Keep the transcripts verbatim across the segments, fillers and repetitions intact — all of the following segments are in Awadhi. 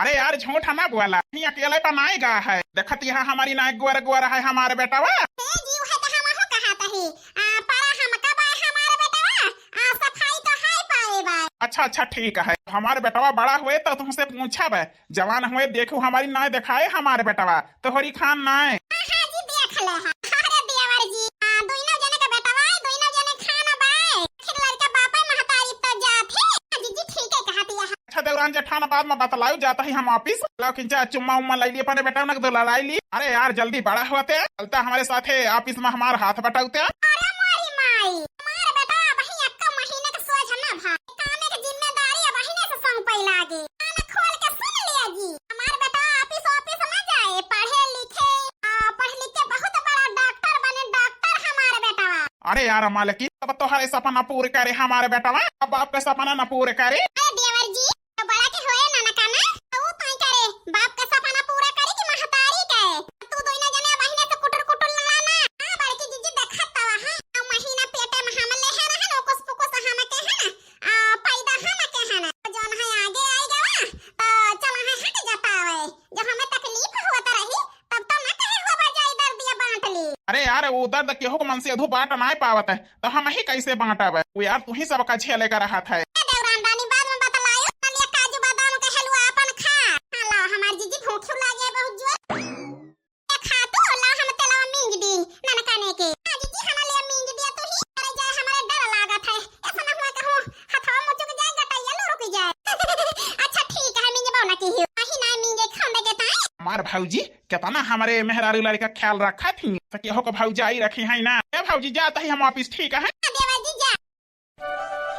अरे यार, झूठ ना बोला, ही अकेले पर नाय गा है। देखत यहाँ हमारी नाय गोर गोर है हमार बेटवा। ए जी, उहे तो हमहू कहत ही। आ, परा हमका बा हमार बेटवा, आ, सफाई तो है पाए बा। अच्छा, अच्छा, ठीक है। हमार बेटवा बड़ा हुए तो तुमसे पूछब, जवान हुए देखू हमारी नाय देखाए हमार बेटवा, तोहरी खान नाय। हाँ, हाँ जी, देख ले है। अरे देवर जी, आ, दोनों जने के बेटवा है, दोनों जने खान बा। आखिर लड़का बापे महतारी तो जात है। हाँ जी, जी, ठीक है कहत ही है। अच्छा देवरान जेठान, बाद में बतलायो, जात ही हम office। लाओ किंचा चुम्मा उम्मा लाई ली अपने बेटवा ना, तो लड़ाई ली। अरे यार, जल्दी बड़ा होते, चलता हमारे साथे office में हमार हाथ बटाउते। अरे मोरी माई, हमार बेटवा अबही एक्का महीना के सोझ ना भा। कामे के जिम्मेदारी अबहिने से सौंपे लागे। कान खोल के सुन लिया जी, हमार बेटवा office office ना जाए, पढ़े लिखे, आ, पढ़ लिख के बहुत बड़ा डॉक्टर बने, डॉक्टर हमार बेटवा। अरे यार मालकिन, अब तोहरे सपना पूरे करे हमार बेटवा, अब बाप का सपना ना पूरे करे। अरे देवर जी, तो बड़ा के होए ना ना काना, तो ऊ तय करे, बाप का सपना पूरा करे कि महतारी के? तू दोनों जने बहिने से कुटुर कुटुर लड़ा ना। हाँ, बड़की जीजी देखत तो है, अब महीना पेटे में हम ले है रहन, ओकुस पुकुस हम के है ना, आ, पैदा हम के है ना। जौन है आगे आई गवा, तो चल है हट जाता है। जब हमें तकलीफ होत रही, तब तो ना कहे हो बजाई दर्दिया बांट ली। अरे यार, वो दर्द केहू के मन से अधू बांट ना पावत है, तो हम ही कैसे बांटब? वो यार, तू ही सबका झेले का रहत है। ए देवरान रानी, बाद में बतलायो, चलिए काजू बादाम के हलवा अपन खा। हाँ, लाओ, हमार जीजी भूख लागे बहुत जोर। ए खा तू, ला हम तेलवा मींज दी, ननकाने के। हाँ जीजी, हम ले मींज दिया तू ही। अरे जाए, हमारे डर लागत है, ऐसा ना हुआ कहूँ हथवा मुचुक जाए, गटैया लुरुक जाए। अच्छा ठीक है, मींजबो ना की ही। अही ना मींजे खंबे के ताई। हमार भौजी, केतना हमरे मेहरारू लड़का ख्याल रखा थी, तो केहू को भौजाई रखी है ना। ए भौजी, जात ही हम office, ठीक है? हाँ, देवर जी, जा।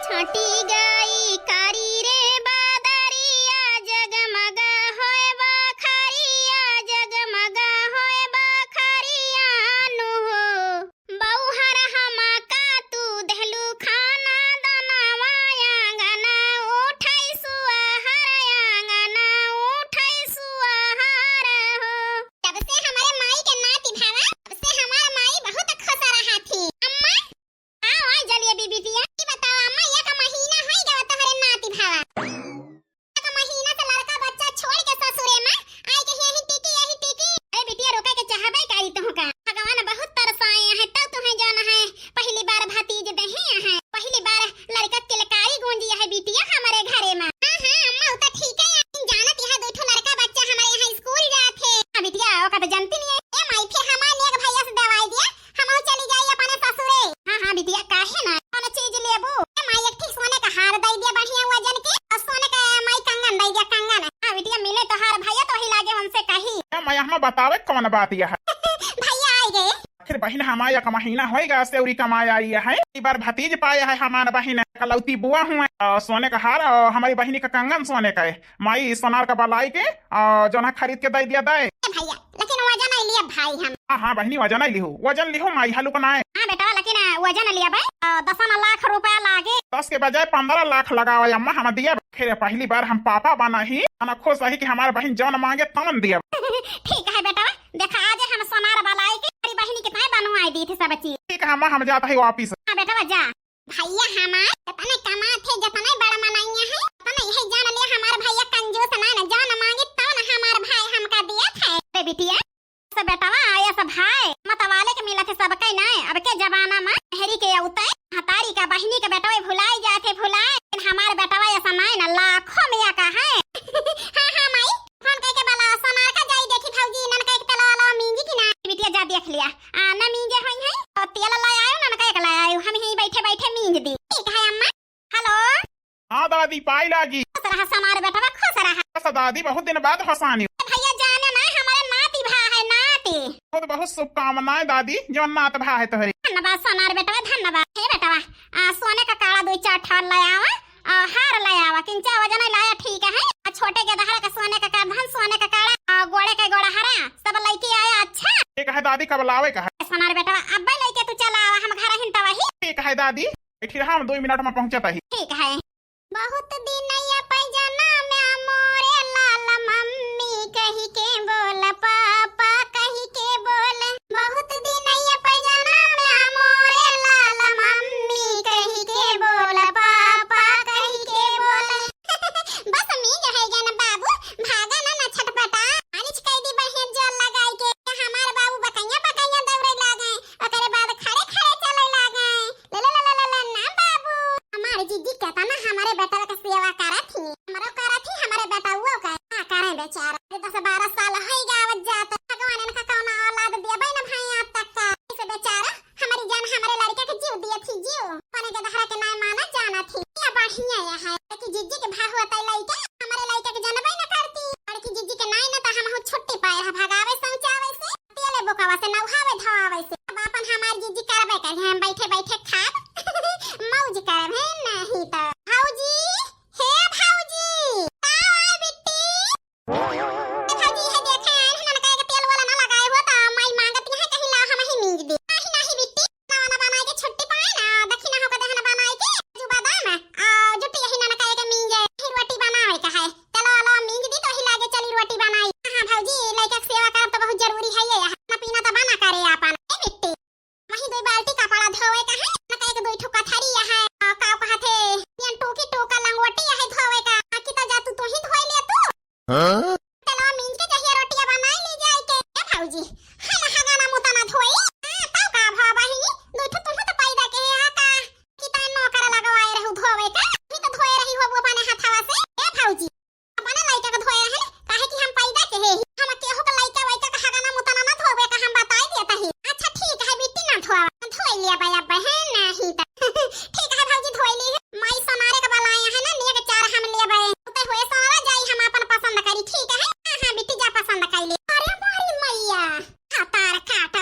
छटी गई कारी रे बादरिया, जगमगा होए बखरिया, जगमगा होए बखरिया नु हो। बौहर हमा का तू देहलू खाना दनवा, आंगना उठै सुअहर, आंगना उठै सुअहर हो। जब से हमरे माई के नाती भावा, तब से हमार माई बहुत खुश रहा थी। अम्मा, आओ, आओ जलेबी बिटिया, ई बताओ अम्मा, एक महीना होई गवा तोहरे नाती भावा। एक महीना से लड़का बच्चा छोड़ के ससुरे में आई के यही टिकी, यही टिकी। अरे बिटिया, रोके के चाहबे करी तोहका। भगवान बहुत तरसाए हैं, तब तुहें जौन है पहली बार भतीज देहे हैं, पहली बार लड़का किलकारी गूंजी है बिटिया हमारे घरे में। हाँ, हाँ, अम्मा, उ तो ठीक है, लेकिन जानत यहाँ दो ठो लड़का बच्चा हमारे यहाँ स्कूल जात है। हाँ बिटिया, ओका तो जानती नहीं है। ए माई, फिर हमारे नेग भैया से दवाई दिया, हमहू चली जाई अपने ससुरे। हाँ, हाँ, बिटिया, काहे ना? कौन चीज लेबू? ए माई, एक ठे सोने का हार दई दिया बढ़िया वजन के, और सोने का माई कंगन दई दिया, कंगन। हाँ, बिटिया, मिले तोहार भैया तो वही लागे उनसे कही। ए माई, हमें बतावे कौन बात यह है? भैया आई गए। आखिर बहिन हमार एक महीना होई गया सेउरी कमाए आई है, ई बार भतीज पाए है हमार बहिन, इकलौती बुआ हुए, और सोने का हार और हमारी बहिनी का कंगन सोने का है। माई, सोनार का बलाई के, आ, जौन है खरीद के दई दिया दाए। ए भैया, लेकिन वजन नहीं लिया भाई हम। हाँ, हाँ बहिनी, वजन नहीं लिहू, वजन लिहू माई, हलुक ना है। हाँ बेटा, लेकिन वजन लिया बे, आ, दसन लाख रुपया लागे। दस के बजाय पन्द्रह लाख लगावा अम्मा, हम दिया। खैर, पहली बार हम पापा बना ही, हम खुश रही कि हमार बहिन जौन मांगे तौन दिया। ठीक है बेटा, देखा आज हम सोनार बलाई के हमारी बहिनी के ताई बनवाई दी थी सब चीज। ठीक है अम्मा, हम जाता है office। हाँ बेटा, जा। भैया हमार जतने कमात है, जतने बड़ मनइया है, उतने यही जान ले हमार भैया कंजूस ना, न जौन मांगे तौन हमार भाई हमका दियत है। रे बिटिया, सब बेटवा आया सब भाई, मतवाले के मिलत है सबके ना। अब के जमाना में मेहरी के उते, हतारी का बहिनी के बेटवा भुलाई जात है, भुलाई। लेकिन हमार बेटवा ऐसा ना, न लाखों में या का है। हाँ, हाँ माई, फोन करके बोला, सोनार का जाई देखी भौजी, ननका एक तेल वाला मींजी की ना। बिटिया जा देख लिया, आ, ना मींजे होई है, और तेल ले आयो, ननका एक ले आयो, हम ही बैठे बैठे मींज दी। ठीक है अम्मा। हेलो। हाँ दादी, पाई लागी। खुश रहा सोनार बेटवा, खुश रहा। बस दादी, बहुत दिन बाद हंसानी। भैया जाने ना, हमारे नाती भा है, नाती। बहुत बहुत शुभकामनाएं दादी, जो नात भा है तोहरे। धन्यवाद सोनार बेटवा, धन्यवाद। हे बेटवा, आ, सोने का काड़ा दो चार ठा ले आवा, आ, हार ले आवा, किंचा वजन लाया ठीक है, आ, छोटे के दहरा का सोने का करधन, सोने का काड़ा, आ, गोड़े का गोड़ा हरा, सब लइके आया। अच्छा ठीक है दादी, कब लावे का है? सोनार बेटवा, अब्बे लइके तू चला आवा, हम घर हिन तवही। ठीक है दादी, बैठी रहा, हम दो मिनट में पहुंचत ही। ठीक है। बहुत दिन या पैजना में मोरे लाल मम्मी कही के बोल, पापा कही के बोल। बहुत दिन या पैजना में मोरे लाल मम्मी कही के बोल, पापा कही के बोल। बस मीज है गन बाबू, भागा हम बैठे बैठे खाब, मौज करब है नहीं तो। भौजी, हे भौजी, का आए बिट्टी? ए भौजी, हे देखे, आए हैं ननका के तेल वाला ना लगाए हो, तो माई मांगत यहाँ कहीं ला हम ही मींज दे। नहीं, नहीं बिट्टी, ना वाला बनाए के छुट्टी पाए ना, दखिना हो के देहन बनाए के, काजू बादाम, आ, जुट्टी यही ननका के मींजे, फिर रोटी बनावे का है। चलो, लो, मींज दी तो ही लागे चली रोटी बनाई। हाँ भौजी, लइका के सेवा करब तो बहुत जरूरी है ये, खाना पीना तो बना करे आपन। ए बिट्टी, वही दो बाल्टी कपड़ा धोवे का है, ना का एक दो ठो कथरी है, आ, का कहत है, पियन टूकी टूका लंगोटी है धोवे का, आ, कि त जा तू, तू ही धोई ले तू। हाँ? चलो, मींज के जहिया रोटिया बनाई ली जाए के। ए भौजी, हम हगाना मुतना धोई? हाँ, तब का भा बहिनी, दो ठो तुम तो पैदा के है का? कि तैं नौकर लगवाए रहू धोवे का? ही तो धोए रही हो अपने हथवा से। ए भौजी, अपने लइका के धोए रहे, काहे कि हम पैदा के है ही। हम केहू के लइका वइका के हगाना मुतना ना धोवे का, हम बताई देत ही। अच्छा ठीक है बिट्टी, ना धोवा, धोई लिया बा अब है नहीं तो। ठीक है भौजी, धोई ली है। माई सोनारे के बलाए है ना, नेग चार हम लेबे। तू तो होए सोना जाई, हम अपन पसंद करी, ठीक है? हाँ, हाँ बिट्टी, जा पसंद कर ले। अरे मोरी मैया, हतार काट,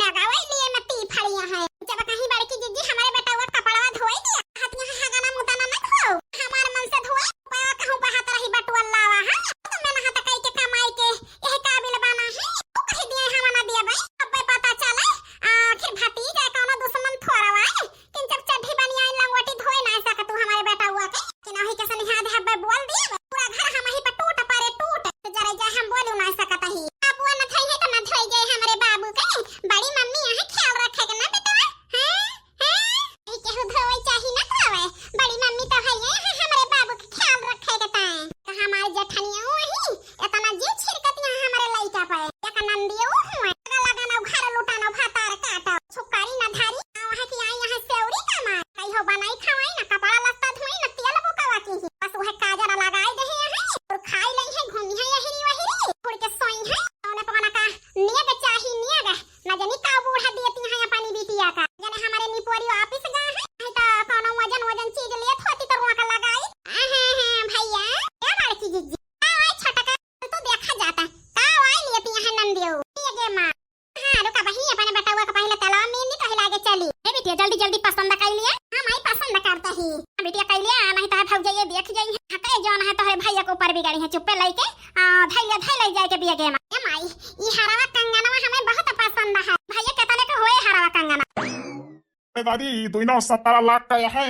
नगवई लिए में ती फड़िया है। जब कहीं बड़की जिज्जी हमारे बेटवा कपड़वा धोई दिया, हाथ में हगाना मुताना ना धो, हमार मन से धोए, पया कहूँ बहात रही बटुआ लावा है, तो मैं नहात कई के कमाई के यही काबिल बना है, वो कही दिए हम ना दिया भाई, अब पता चले, आखिर भतीजा कौनो दुश्मन थोड़ा है, कि जब चड्ढी बनियान लंगोटी धोए ना सकतू हमारे बेटवा के, कि नाही के सनिहा दे हब्बे बोल दिए, पूरा घर हम ही पे टूट पड़े टूट। तो जरा जा हम बोलू ना सकत ही। अब वो न धोई है तो न धोई जाए हमरे बाबू के। बड़ी मम्मी यहाँ ख्याल रखे के ना बेटवा। हैं? हैं? ई केहू धोवे चाही ना धोवे। बड़ी मम्मी तो है ये, है हमरे बाबू के ख्याल रखे के ताए। तो हमारे जेठनिया वही इतना जीव छिड़कत यहाँ हमरे लइका पे। एक नंदियो हुए। लगा ना घर लुटाना भातार काटा। छुकारी ना धारी। आवा है कि आई यहाँ सेवरी कमाए। कहियो बनाई खवाई ना, कपड़ा लत्ता धोई ना, तेल बुकवा की ही। बस वह काजर लगाई दे है यहाँ। और खाई लई है, घूमी है यहिरी वहिरी। उड़ के सोई है। तौने पवना का नेग चाही नेग। ना जानी का बूढ़ा देती है अपनी बिटिया का। जाने हमारे निपोरी वापिस गए हैं। नहीं तो कौनो वजन वजन चीज लेत होती तो वहाँ का लगाई। हाँ, हाँ, हाँ, भैया। ए बड़की जिज्जी। का आए छोटका? तो देखा जाता। का आए लेती यहाँ नंदियो? ये गे माँ। हाँ, रुका बहिनी, अपने बेटवा के पहिले तलवा में नी तो हिला के चली। ए बिटिया, जल्दी जल्दी पसंद कर लिया। हाँ माई, पसंद करता ही। हाँ बिटिया, कर लिया, नहीं तो है भौजाई देख जाई है। हाँ, कहे जौन है तोहरे भैया के ऊपर बिगड़ी है, चुप्पे लइके, आ, धैले धैले जाए के बिया गे माँ। ए माई, ई हरवा कंगनवा हमें बहुत पसंद है। भैया, कितने के होए हरवा कंगना? ए दादी, दुइनो सत्रह लाख का है।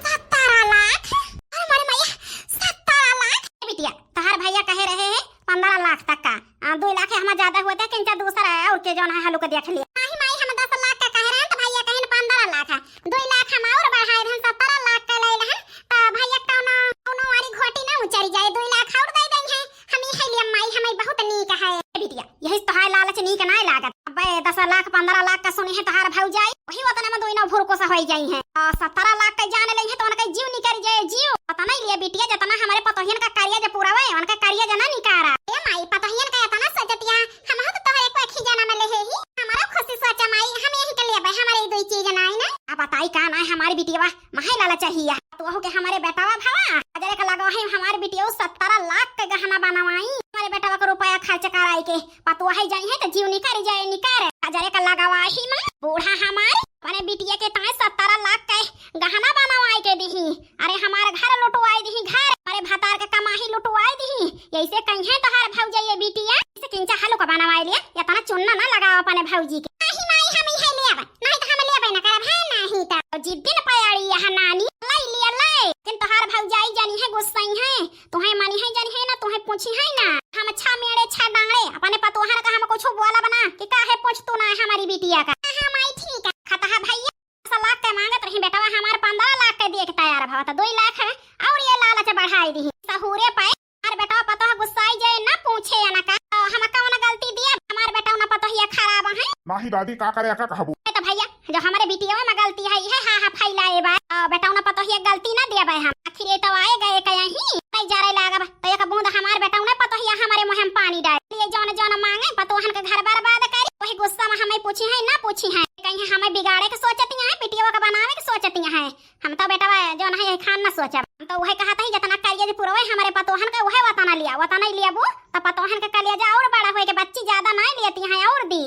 सत्रह लाख? अरे मोरे मैया, सत्रह लाख? ए बिटिया, तहार भैया कहे रहे हैं पन्द्रह लाख तक का। आ, दो लाख है, हमार ज्यादा हुआ था, किंचा दूसरा है, और के जौन है, हलू के देख लिया। नाही माई, हम दस लाख का कहे रहे हैं, तो भैया कहे पन्द्रह लाख है। दो लाख हम और बढ़ाए रहे, सत्रह लाख का ले रहे, तो भैया कौनो, कौनो वाली घोटी ना उचरी जाए, दो लाख और दे देंगे। हम इहे लिए माई, हमें बहुत नीक है। ए बिटिया, यही तोहार लालच नीक नाय लागत। अबे दस लाख, पन्द्रह लाख का सुनी है तोहार भौजाई, वही उतने में दुइनो भुरको से होई जाई है। आ, सत्रह लाख का जान लेई है तो उनका जीव निकल जाए, जीव। पता नहीं लिए बिटिया, जितना हमारे पतोहियन का करिया जे पूरा हुए, उनका करिया जे ना निकारा। ए माई, पतोहियन का इतना सोचतिया, हम हो तो तोहरे को एक ही जना में ले ही। हमारा खुशी सोचा माई, हम यही के लिए भाई, हमारे ई दो चीज ना आई ना। अब बताई का ना है हमारी बिटिया, महे लाला चाहिए। तो वहू के हमारे बेटावा भावा, अजरे का लगा है हमारे बिटिया सत्रह लाख के गहना बनवाई। हमारे बेटावा का रुपया खर्च कराई के, पतोह ही जाई है तो जीव निकर जाए निकर। अजरे का लगावा ही माँ, बूढ़ा हमार अपने बिटिया के ताए सत्रह लाख के गहना बनवाई के दिही। अरे हमार घर लुटवाई दिही घर, अरे भतार के कमाही लुटवाई दिही। यैसे कहीं है तोहार भौजाई ये बिटिया, इसे किंचा हलुक बनवाई लिया, इतना चुन्ना ना लगाओ अपने भौजी के। नाही माई, हम इहे लेब, नाही तो हम लेबे ना करब, है नाही तो। जिद्दी न पयाड़ी यह नानी, लाई लिया लाई। किन तोहार भौजाई जानी है गुस्साई है, तुहे मानी है जानी है ना, तुहे पूछी है ना। हम छा मेड़े छा डांगड़े, अपने पतोहन का हम कुछ बोला बना कि काहे पूछ तू ना हमारी बिटिया का। हाँ, हाँ, माई ठीक है। खतहा भैया, दस लाख के मांगत रही बेटवा, हमार पन्द्रह लाख के दिए के तैयार भवा, तो दो लाख है और ये लालच बढ़ाई दी। सहूरे पाए, हमार बेटवा पतोह गुस्साई जाए, ना पूछे या ना का, तो हम कौन गलती दिए, हमार बेटवा ना पतोहिया खराब है। नाही दादी, का करे, का कहबू? ए तो भैया, जो हमारे बिटिया में गलती है, ये हा हा फैलाए बा। आ, बेटौना पतोहिया गलती ना देबे हम। आखिर ये तो आए गए कहीं, नहीं जरे लागब, तो एक बूंद हमार बेटौना पतोहिया हमारे मुँह में पानी डाल। ये जौन जौन मांगे, पतोहन के घर बर्बाद करी, वही गुस्सा में हमें पूछी है, ना पूछी है। कहीं हमें बिगाड़े के सोचती हैं, बिटिया के बनावे के सोचती हैं। हम तो बेटवा जौन है, ये खान ना सोचब। हम तो वही कहत ही, जितना करिए जे पुरवे हमारे पतोहन के, वही वतना लिया, वतना ही लिया बू, तो पतोहन के कलेजा और बड़ा होए के बच्ची ज्यादा नहीं लेती हैं और दी।